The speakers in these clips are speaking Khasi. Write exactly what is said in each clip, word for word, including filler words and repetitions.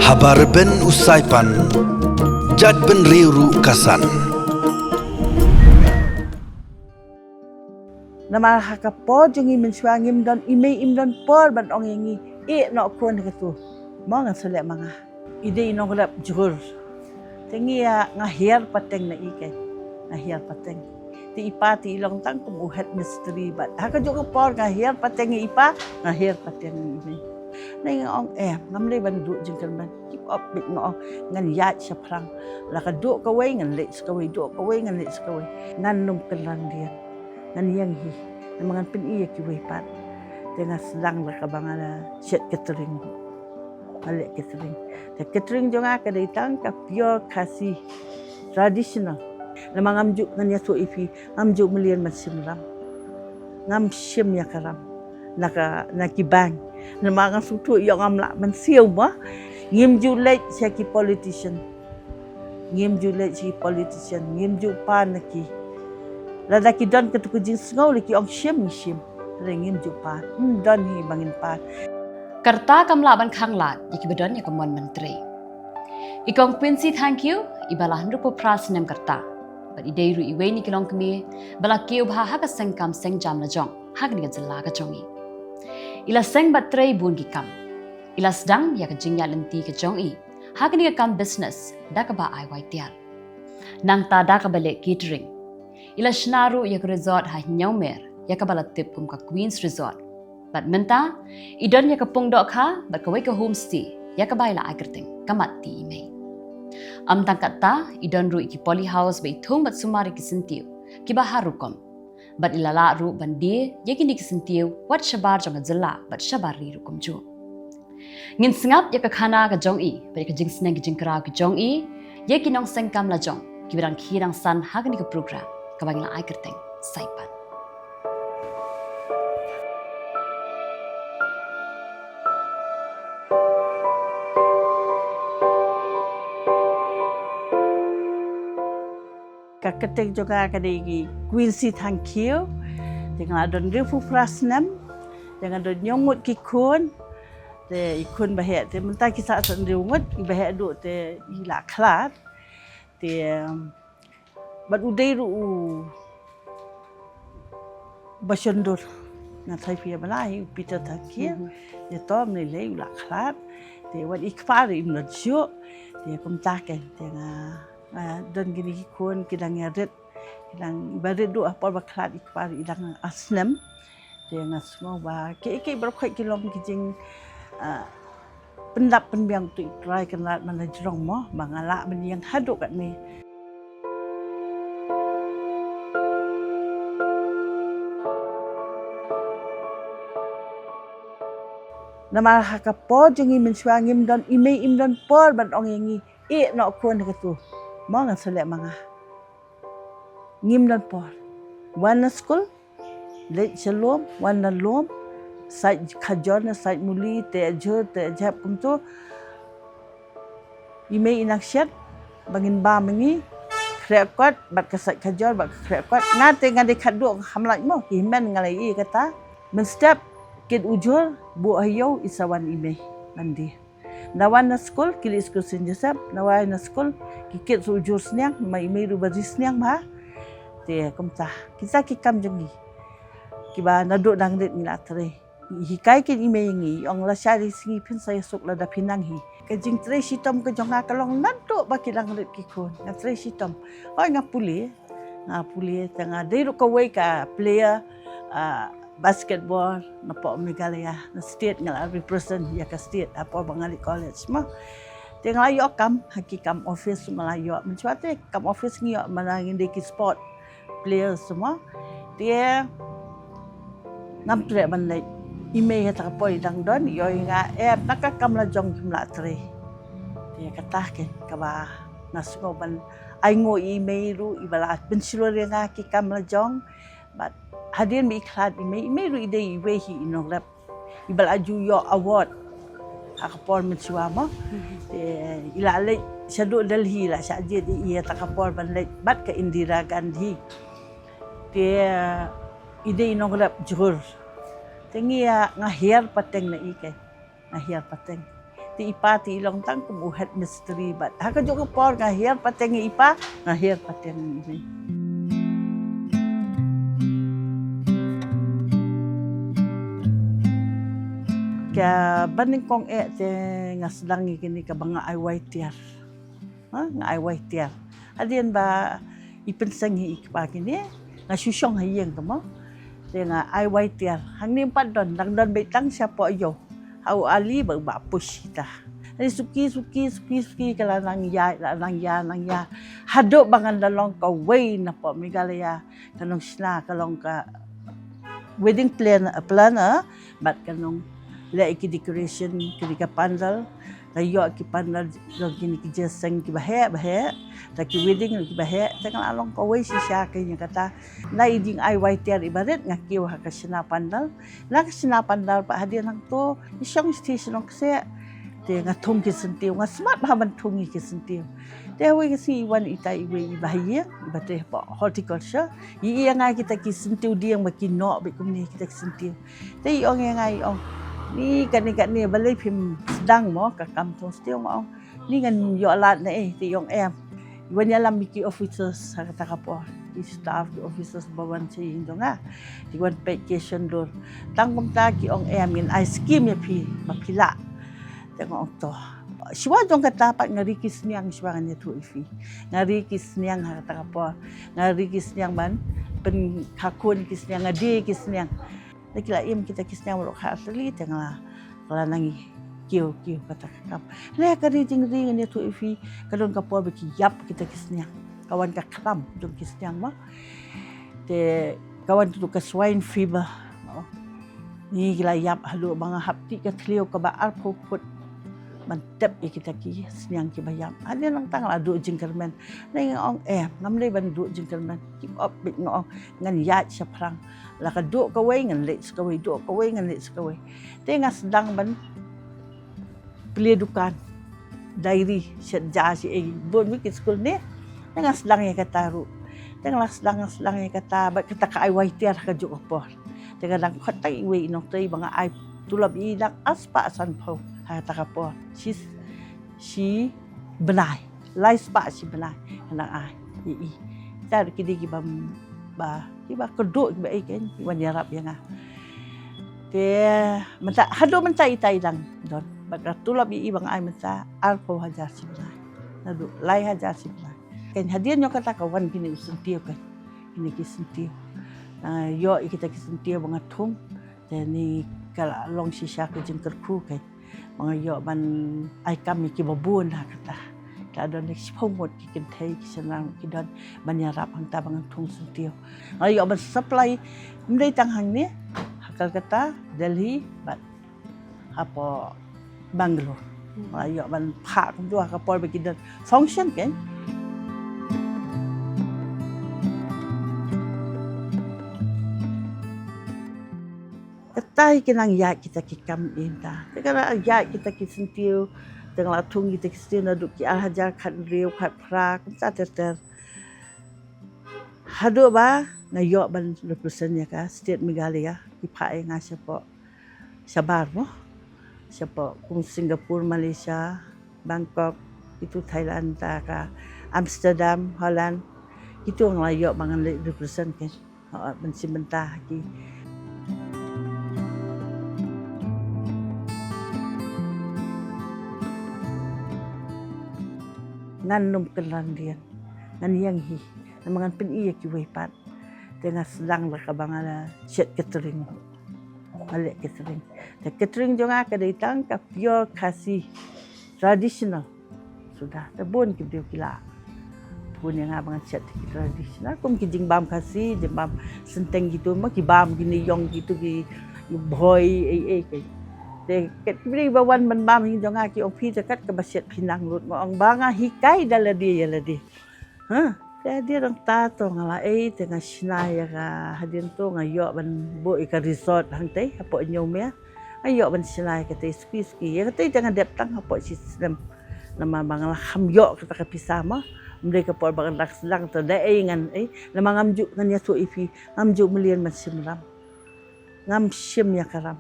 Haba rben u Saipan, jait bynriew ruh ka san. Namar ha ka por jong ngi mynshuwa ngim don i mei, im don por ban ong ïa ngi, "Eh, noh khun ha katu." Mo ngan sa leh ma nga. I dei i nongrep jhur. Te ngi ïa nga hiar pateng na i keiñ. Nga hiar pateng. Te i pa te i long tang kum u head mistri bad ha kajuh ka por nga hiar pateng ïa i pa, nga hiar pateng ïa i mei. Nai nga ong, "Eh, ngam dei ban duh jingkyrmen." Keep up bit nga ong, ngan ïaid shaphrang. La ka duh kawei ngan leit sha kawei, duh kawei ngan leit sha kawei. Ngan ym kynran dien. Ngan ïeng hi. Namar ngan pyni ïa kiwei pat. Te nga sdang la kaba nga la shet catering. Nga leh catering. Te catering jong nga ka dei tang ka pure Khasi traditional. Namar ngam ju, ngan ïathuh ïa phi, ngam ju mlien ban shim ram. Ngam shim ïa ka ram na ka, na ki bank. Namar nga sngewthuh ïoh ngam lah ban siew mo. Ngim ju leit sha ki politician. Ngim ju leit sha ki politician. Ngim ju pan na ki. Lada ki don katu ka jingsngew la ki ong shim, ngi shim. Hynrei ngim ju pan. Ym don hi ba ngin pan. Ka rta kam lah ban khanglad ïa kiba don ïa ka mon ban trei. I Kong Quincy Thangkhiew iba la hynriewphew phra snem ka rta. Bad i dei ruh iwei na ki longkmie ba la kiew bha ha ka seng kam seng jam la jong ha kane ka jylla ka jong i. I la seng bad trei bun ki kam. I la sdang ïa ka jingïaid lynti ka jong i ha kane ka kam business da kaba ai wai tiar. Nangta da kaba leh catering, i la shna ruh ïa ka resort ha Hynñiewmer ïa kaba la tip kum ka Queen's Resort. Bad mynta i don ïa ka pung dohkha bad kawei ka homestay ïa kaba i la ai kyrteng ka Mat Ti I Mei. Ym tang katta, i don ruh ïa ki poly house ba i thung bad sumar ïa ki syntiew kiba har rukom. Bad i la lah ruh ban die ïa kine ki syntiew wat shabar jong ka jylla bad shabar ri ruh kumjuh. Ngin sngap ïa ka khana ka jong i bad ïa ka jingsneng ka jingkraw ka jong i ïa ki nongseng kam la jong kiba dang khie dang san ha kane ka program kaba ngi la ai kyrteng Saipan. Ka kyrteng jong nga ka dei i Quincy Thangkhiew. Te nga la don hynriewphew phra snem. Te nga don hynñiew ngut ki khun. Te i khun ba heh te mynta ki sah san hynriew ngut, i ba heh duh te i la khlad. Te, um, bad u dei ruh u ba shon dur. Nga tharai phi ïa ba la hi u Peter Thangkhiew. Mhm. Ïa to mynne lei u la khlad. Te wat i kpa ruh im don shuh. Te kumta keiñ te nga, nga don kine ki khun ki dang ïa rit. Ki dang i ba rit duh ha por ba khlad i kpa ruh i dang ar snem. Te nga sngew ba kiei kiei baroh khoit ki long ki jing, ah, pyndap pynbiang tu i Trai Kynrad man la jrong mo ba nga lah ban ïeng haduh katne. Namar ha ka por jong ngi mynshuwa ngim don i mei, im don por ban ong ïa ngi, "Eh, noh khun ha katu." Mo ngan sa leh ma nga. Ngim don por. Wan na skul, leit sha lum, wan na lum, sait khajor ne sait muli, te jhur, te jhep kumtu. I mei i nang shet ba ngin bam ma ngi, khreh kot bad ka sait khajor bad ka khreh kot. Nga te nga dei khatduh, ngam lah mo, ki hynmen nga la ïohi kata. Mynstep kit u jhur, buh ha ïew, i sa wan i mei ban die. Na wan na skul, ki leit skul Saint Joseph, na wan na skul, ki kit sa u jhur sniang, ma i mei ruh ba ri sniang bha. Te kumta, kita ki kam jong ngi. Kiba naduh dang rit ngi la trei. Hikai keiñ i mei ïa ngi, ong lashai sngi phin sa ïasuk lada phi nang hi. Ka jingtrei shitom ka jong nga ka long naduh ba ki dang rit ki khun. Nga trei shitom. Hooid nga pule. Nga pule te nga dei ruh kawei ka player, ah, basketball napoh Meghalaya, na state nga la represent ïa ka state ha por ba nga leit college mo. Te nga la ïoh kam ha ki kam office nga la ïoh, mynshuwa te kam office ngi ïoh man la ngin dei ki sport players mo. Te ngam treh ban leit. I mei ha ta ka por i dang don, i ong ïa nga, "Eh, na ka kam la jong kim lah trei." Te kata keiñ kaba nga sngew ban ai nguh ïa i mei ruh iba la pynshlur ïa nga ki kam la jong. Bad hadien ba i khlad i mei, i mei ruh i dei iwei hi i nongrep iba la ju ïoh award ha ka por mynshuwa mo. Te i la leit shaduh Delhi, la shah jied ïa i ha ta ka por ban leit bad ka Indira Gandhi. Te i dei i nongrep jhur. Ngi ïa nga hiar pateng na i kai. Nga hiar pateng. Te i pa te i long tang kum u head mistri bad ha kajuh ka por nga hiar pateng ïa i pa, nga hiar pateng ïa i. Ka banyngkong eh te nga sdang ïa kine kaba nga ai wai tiar. Ha, nga ai wai tiar. Hadien ba i pynseng hi i kpa kine, nga shu shong ha ïing te mo. Te nga ai wai tiar. Hangne pat don, dang don beit tang shapoh ïew. Ha u ali ba u ba push kita. Hangne suki, suki, suki, suki ka la nang ïa, la nang ïa, nang ïa. Haduh ba ngan da long kawei na poh Meghalaya. Ka nongshna ka long ka wedding plan, planner, bad ka nongleh ïa ki decoration, kine ka pandal, ka ïoh ki pandal jong kine ki jingïaseng kiba heh ba heh, da ki wedding kiba heh, te nga la long kawei shisha ka ïing kata. Na i jingai wai tiar iba rit nga kiew ha ka shna pandal, na ka shna pandal pat hadien hangto i shong shithi shnong kseh. Te nga thung ki syntiew, nga smat bha ban thung ïa ki syntiew. Te hawei ka sngi i wan itai iwei iba ha ïing, iba trei hapoh horticulture. I ïa nga kita ki syntiew dieng ba ki noh beit kumne kita ki syntiew. Te i ong ïa nga i ong, ni kane kane balei phim sdang mo ka kam thung syntiew, nga ong. Ni ngan ïoh lad na ei, te i ong em. I wan ïalam ïa ki officers ha kata ka por. Ki staff, ki officers ba wan sha ïing jong nga. Te i wan peit ki shnong dur. Tang kumta ki ong em ngin ai skim ïa phi ba phi lah. Te nga ong to. Shuwa jong kata pat nga ri ki sniang shuwa ngan ïathuh ïa phi. Nga ri ki sniang ha kata ka por. Nga ri ki sniang ban pynkhakun ki sniang, nga die ki sniang. Te ki la im kita ki sniang baroh khatlyli te nga la, ka la nang ïa kiew kiew kata ka kam. Le ka ri jingri ngan ïathuh ïa phi, ka don ka por ba ki ïap kita ki sniang. Ka wan ka kram jong ki sniang mo. Te ka wan tu ka swine fever. Ni ki la ïap haduh ba nga hap tih ka thliew kaba arphew phut ban tep ïa kita ki sniang kiba ïap. Hadien nangta nga la duh jingkyrmen. Nga ong em, ngam dei ban duh jingkyrmen. Ki ong beit, nga ong ngan ïaid shaphrang. La ka duh kawei ngan leit sha kawei, duh kawei ngan leit sha kawei. Te nga sdang ban plie dukan, diary, shet ja shi ei, bun wei ki skul ne. Te nga sdang ïa kata ruh. Te nga la sdang, nga sdang ïa kata, bad kata ka ai wai tiar ha kajuh ka por. Te nga dang khot tang iwei i nongtrei ba nga ai tulop ïa i dang arspah sanphew ha kata ka por. Shi, shi bnai. Lai spah shi bnai. Nga dang ai ïa i. Te ki dei kiba, ba, kiba kyrduh kiba ei kein, ki wan ïarap ïa nga. Te mynta, haduh mynta itai i dang don. Bad ka tulop ïa i ba nga ai mynta arphew hajar shi bnai. Naduh lai hajar shi bnai. Kein hadien ñiuh kata ka wan kine u syntiew kein. Kine ki syntiew. Ah, ïoh ïa kita ki syntiew ba nga thung. Te ni ka la long shisha ka jingkyrkhu kein. Ba nga ïoh ban ai kam ïa kiba bun ha kata. Ka don shiphew ngut ki kynthei ki shynrang ki don ban ïarap hangta ba ngan thung syntiew. Nga ïoh ban supply, ym dei tang hangne, ha Kolkata, Delhi, bad hapoh Bangalore. Nga ïoh ban phah kumjuh ha ka por ba ki don function kein. Kata hi ki nang ïaid kita ki kam mynta. Te ka la ïaid kita ki syntiew, te nga la thung kita ki syntiew naduh ki ar hajar khathynriew, khatphra, kumta ter ter. Haduh ba nga ïoh ban represent ïa ka state Meghalaya, ki phah ïa nga shapoh shabar mo. Shapoh kum Singapore, Malaysia, Bangkok, itu Thailand, ta ka Amsterdam, Holland. Itu nga la ïoh ba ngan leit represent kein. Ha, ban shim bynta ha ki. Ngan ym kynran dien. Ngan ïeng hi. Namar ngan pyni ïa kiwei pat. Te nga sdang da kaba nga la shet catering. Nga leh catering. Te catering jong nga ka dei tang ka pure Khasi traditional. Suda, te bun ki briew ki la phone ïa nga ba ngan shet ki traditional. Kum ki jingbam Khasi, jingbam synteng kitu, ma ki bam kine ïong kitu ki bhoi ei ei ki. Te kat ki briew ba wan ban bam ïa jong nga ki ong phi te kat kaba shet phi nang lut, nga ong ba nga hikai da lade ïa lade. Ha, te hadien nangta to nga la ei te nga shna ïa ka hadien to nga ïoh ban buh ïa ka resort hangtei hapoh Ñiewmia. Nga ïoh ban shna ïa katei suki suki. Ïa katei te nga dep tang hapoh shi snem. Namar ba nga la kham ïoh kata ka pisa mo. Ym dei ka por ba nga dang sdang to da ei ngan ei. Namar ngam ju, ngan ïathuh ïa phi, ngam ju mlien ban shim ram. ngam shim ïa ka ram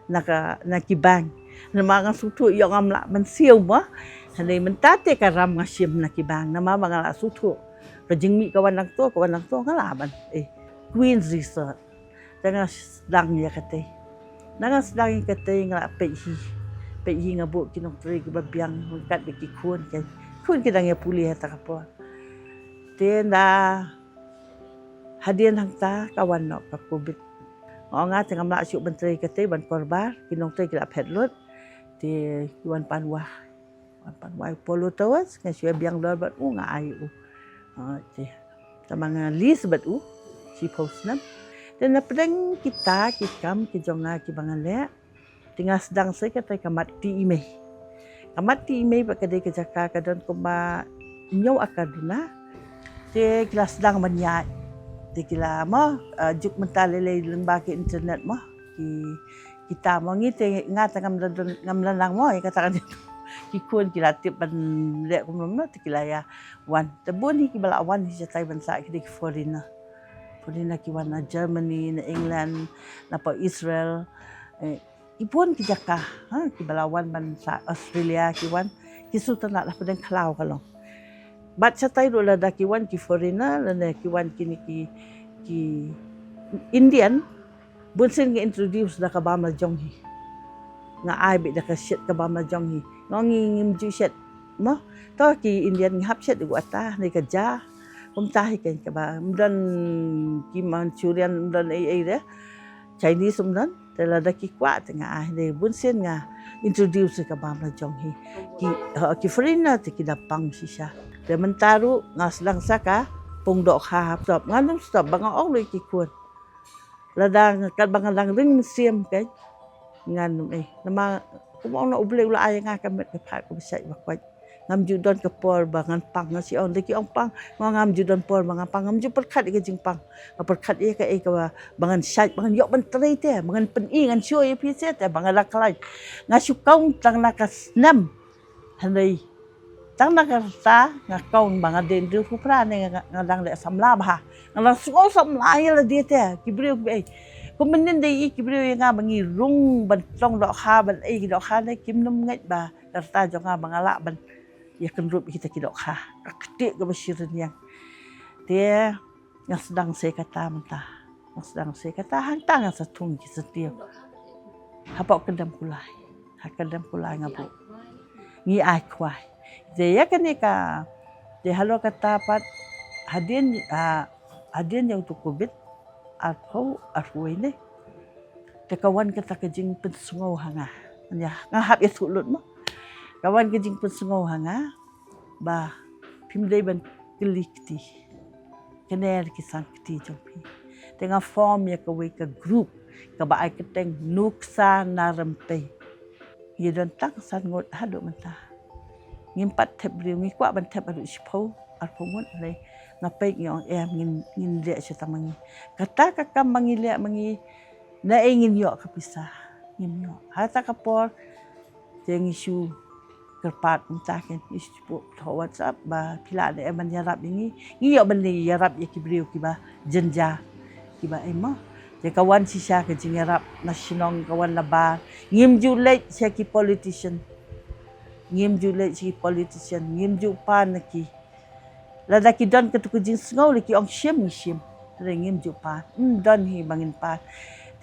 na ka, na ki bank. Namar nga sngewthuh ïoh ngam lah ban siew mo. Hynrei mynta te ka ram nga shim na ki bank namar ba nga la sngewthuh ka jingmih ka wan nangto, ka wan nangto, nga lah ban, eh, Queen's Resort. Te nga sdang ïa katei. Nga sdang ïa katei, nga la peit hi. Peit hi, nga buh ki nongtrei kiba biang ryngkat bad ki khun, ki khun ki dang ïa pule ha kata ka por. Te ynda hadien hangta ka wan noh ka covid. Nga ong nga te ngam lah shuh ban trei katei, ban kyrpad, ki nongtrei ki la phet lut. Te ki wan pan wah. Wan pan wah Apollo Towers, nga shu ïa biang dor bad u, nga ai u. Ah, te. Tangba nga lease bad u shiphew snem. Te na pdeng kita ki kam ki jong nga kiba nga leh, te nga sdang sa katei ka mat Ti Imei. Ka mat Ti Imei ba ka dei ka jaka ka don kumba hynñiew akar duna. Te ki la sdang ban ïaid. Te ki la mo, ah, juk mynta lei lei lyngba ka internet mo. Ki, kita mo, ngi te nga te ngam la don, ngam la nang mo ïa kata ka dei. Ki khun ki la tip ban leh kumno kumno te ki la ïa wan. Te bun hi kiba la wan hi shatai ban sah ki dei ki foreigner. Foreigner ki wan na Germany, na England, na pa Israel. Eh, ki bun ki jaka, ha, kiba la wan ban sah Australia ki wan. Ki shu tynnat la pdeng khlaw ka long. Bad shatai ruh lada ki wan ki foreigner, lane ki wan kine ki, ki Indian, bun sien nga introduce da ka bam la jong hi. Nga ai beit da ka shet ka bam la jong hi. Nga ong ngi ngim ju shet mo. To ki Indian ngi hap shet ïa ka ata ne ka ja. Kumta hi kein kaba. Ym don ki Manchurian, ym don ei ei de. Chinese ym don. Te lada ki kwah te nga ai de. Bun sien nga introduce ïa ka bam la jong hi. Ki, ha, ki foreigner te ki da pang shisha. Te mynta ruh nga sdang sa ka pung dohkha hap stop. Ngan ym stop ba nga ong ruh ïa ki khun. Lada nga katba nga dang ring mynsiem kein. Ngan ym, eh, namar kumba ong na U Blei u la ai ïa nga ka met ka phad kaba shait ba koit. Ngam ju don ka por ba ngan pang, nga shu ong da ki ong pang, nga ngam ju don por ba ngan pang, ngam ju pyrkhat ïa ka jingpang. Nga pyrkhat ïa kaei kaba, ba ngan shait, ba ngan ïoh ban trei te, ba ngan pyni, ngan show ïa phi seh te, ba nga la khlaiñ. Nga shu count tang na ka snem. Hynrei tang na ka rta nga count ba nga dei hynriewphew phra ne nga, nga dang leh samla bha. Nga dang sngew samla ïa lade te, ki briew kiba ei. Kum mynnin dei i ki briew ïa nga ba ngi rung ban tong dohkha ban ei ki dohkha ne kim nym ngeit ba ka rta jong nga ba nga lah ban ïa kynrup ïa kita ki dohkha. Ka ktieh kaba shi rynïeng. Te nga sdang sei kata mynta. Nga sdang sei kata hangta nga sa thung ki syntiew. Hapoh Kyndem Kulai. Ha Kyndem Kulai nga buh. Ngi ai khwai. Te ïa kane ka, te halor kata pat hadien, ah, hadien ïa utu covid arphew, arphew wei ne. Te ka wan kata ka jingpynsngew ha nga. Ïa, nga hap ïathuh lut mo. Ka wan ka jingpynsngew ha nga. Ba phim dei ban kylli kti. Kane ki san kti jong phi. Te nga form ïa kawei ka group kaba ai kyrteng Nuksa Na Rympei. Ïa don tang san ngut haduh mynta. Ngim pat thep briew, ngi kwah ban thep haduh shiphew, arphew ngut, hynrei nga peit ngi ong em ngin, ngin leh shuh tang ma ngi. Kata ka kam ba ngi leh ma ngi, naei ngin ïoh ka pisa, ngim ïoh. Ha kata ka por te ngi shu kyrpad mynta kein, ngi shu buh ha WhatsApp ba phi lah ne em ban ïarap ïa ngi. Ngi ïoh ban ïarap ïa ki briew kiba jynjar, kiba ei mo. Te ka wan shisha ka jingïarap na shnong, ka wan na bar. Ngim ju leit sha ki politician. Ngim ju leit sha ki politician, ngim ju pan na ki. Lada ki don katu ka jingsngew lada ki ong shim ngi shim. Te ngim ju pan. Ym don hi ba ngin pan.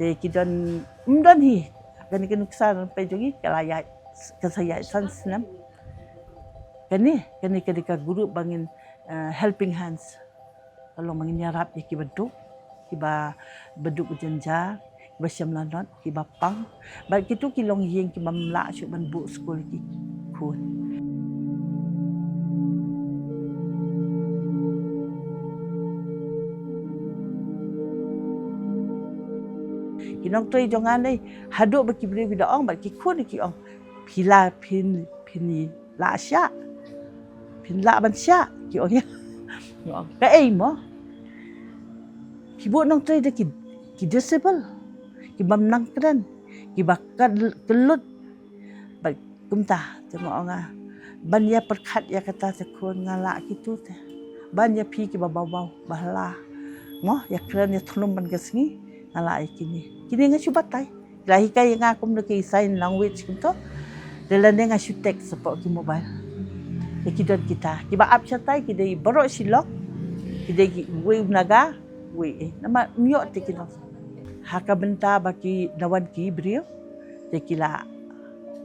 Te ki don, ym don hi. Kane ka Nuksa Na Rympei jong ngi ka la ïaid, ka sa ïaid san snem. Kane, kane ka dei ka group ba ngin, eh, helping hands. Ka long ba ngin ïarap ïa kiba duk, kiba, ba duk jynjar, kiba shem lanot, kiba pang. Bad kitu ki longïing kiba ym lah shuh ban buh skul ki khun. Ki nongtrei jong nga ne, haduh ba ki briew ki da ong, bad ki khun ki ong. Phi la phin, phin lah shah. Phin lah ban shah. Ki ong ïa. Nga ong, kaei mo? Phi buh nongtrei da ki, ki disable. Ki bym nang kren. Ki ba kyllut. Bad kumta, te nga ong nga. Ban ïa pyrkhat ïa kata te khun nga lah kitu te. Ban ïa phi kiba baw baw, ba la. Mo, ïa kren ïa thlum ban ka sngi, nga lah ïa kine. Kine nga shu batai. La hikai ïa nga kumno ki sign language kumto. Te lane nga shu text hapoh ki mobile. Te ki don kita. Kiba ap shatai ki dei baroh Shillong. Ki dei kiwei u Naga, wei eh. Namar ym ïoh te ki nong. Ha ka bynta ba ki da wan ki briew. Te ki la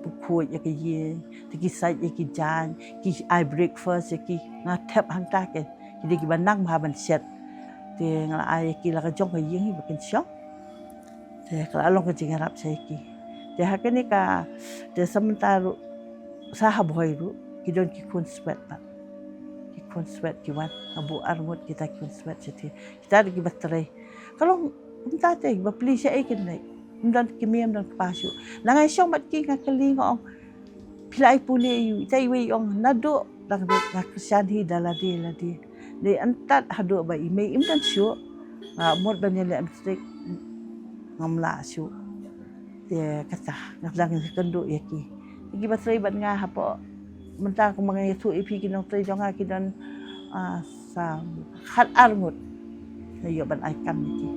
pynkhuid ïa ka ïing. Te ki sait ïa ki jaiñ. Ki ai breakfast ïa ki. Nga thep hangta ke. Ki dei kiba nang bha ban shet. Te nga la ai ïa ki la ka jong ka ïing hi ba kin shong. Te ka la long ka jingïarap sha ïa ki. Te ha kane ka, te sa mynta ruh, sa ha Bhoi ruh, ki don ki khun swet pat. Ki khun swet ki wan, ha Buh Arngut kita ki khun swet sha te. Kita dei kiba trei. Ka long, mynta te, kiba plie shaei kin leit. Ym don kmie, ym don kpa shuh. Nga ïa shong bad ki nga kylli nga ong. Phi la ai pule ïa u, ita iwei i ong, naduh dang rit nga kyrshan hi da lade lade. Dei hangta haduh ba i mei im don shuh. Nga mut ban ïaleh matric ngam lah shuh. Te kata nga dang ïakynduh ïa ki. Te kiba trei bad nga hapoh mynta kumba nga ïathuh ïa phi ki nongtrei jong nga ki don, ah, sa khat ar ngut. Nga ïoh ban ai kam ïa ki.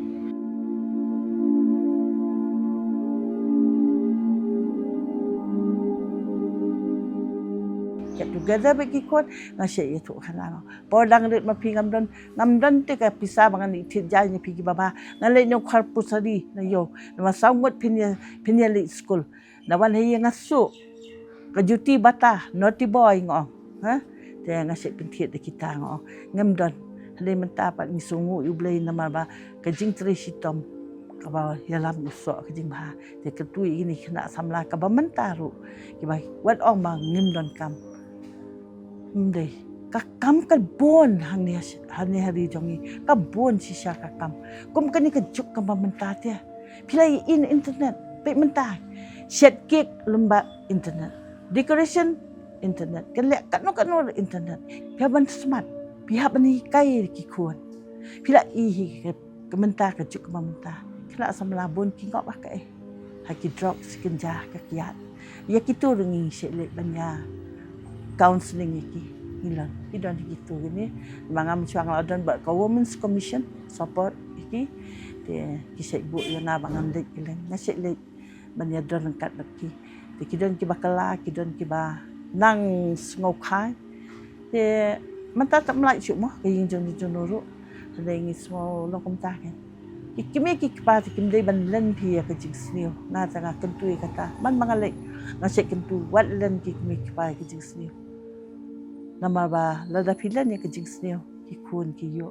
Get together bad ki khun, nga shait ïathuh khana. Por dang rit ma phi ngam don, ngam don te ka pisa ba ngan ïa thied jaiñ ïa phi kiba bha. Ngan leit na u Kharpur Sari, na ïew. Namar saw ngut phin ïa, phin ïaleit skul. Na wan ha ïing nga shu. Ka juti bata, naughty boy nga ong. Ha? Te nga shait pynthied da kita nga ong. Ngam don. Hynrei mynta pat ngi sngewnguh ïa U Blei namar ba ka jingtrei shitom kaba ïalam u soh ka jingbha. Te kyntu ïa kine ki khynnah samla kaba mynta ruh. Kiba wat ong ba ngim don kam. Ym dei. Ka kam ka bun hangne ha, hangne ha ri jong ngi. Ka bun shisha ka kam. Kum kane ka juk kaba mynta te. Phi la ïohi internet, peit mynta. Shet cake lem bad internet. Decoration internet. Kan leh katno katno internet. Phi hap ban smart. Phi hap ban hikai ki khun. Phi la ïohi ka, ka mynta ka juk ka mynta. Khynnah samla bun ki ngop ha kaei. Ha ki drugs, ki ganja, ka kiad. Ïa kito ruh ngi shait leit ban ïa counselling ïa ki. Ngi la, ki don ïa kito kine. Ba ngam shuwa nga la don bad ka Women's Commission support ïa ki. Te ki shait buh ïa nga ba ngan leit kylleng. Nga shait leit ban ïa don ryngkat bad ki. Te ki don kiba kylla, ki don kiba nang sngewkhia. Te mynta tam lait shuh mo, ka ïing jong ngi jong no ruh. Hynrei ngi sngew long kumta kan. Ki kmie ki kpa te kim dei ban len phi ïa ka jingsniew. Nga te nga kyntu ïa kata. Man ba nga leit nga shait kyntu wat len ki kmie ki kpa ïa ka jingsniew. Namar ba lada phi len ïa ka jingsniew ki khun ki ïoh.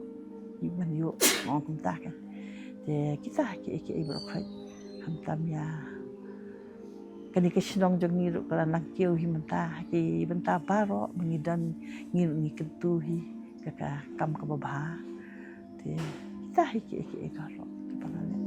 Ki ban ïoh. Ong kumta kan. Te kita kiei kiei baroh khoit. Khamtam ïa kane ka shnong jong ngi ruh ka la nang kiew hi mynta, ki bynta baroh ba ngi don ngi ruh ngi kyntu hi ka, ka kam kaba bha. Te kita hi kiei kiei baroh kiba nga leh.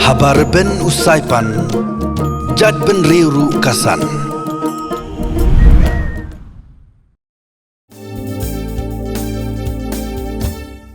Haba rben u Saipan, jait bynriew ruh ka san.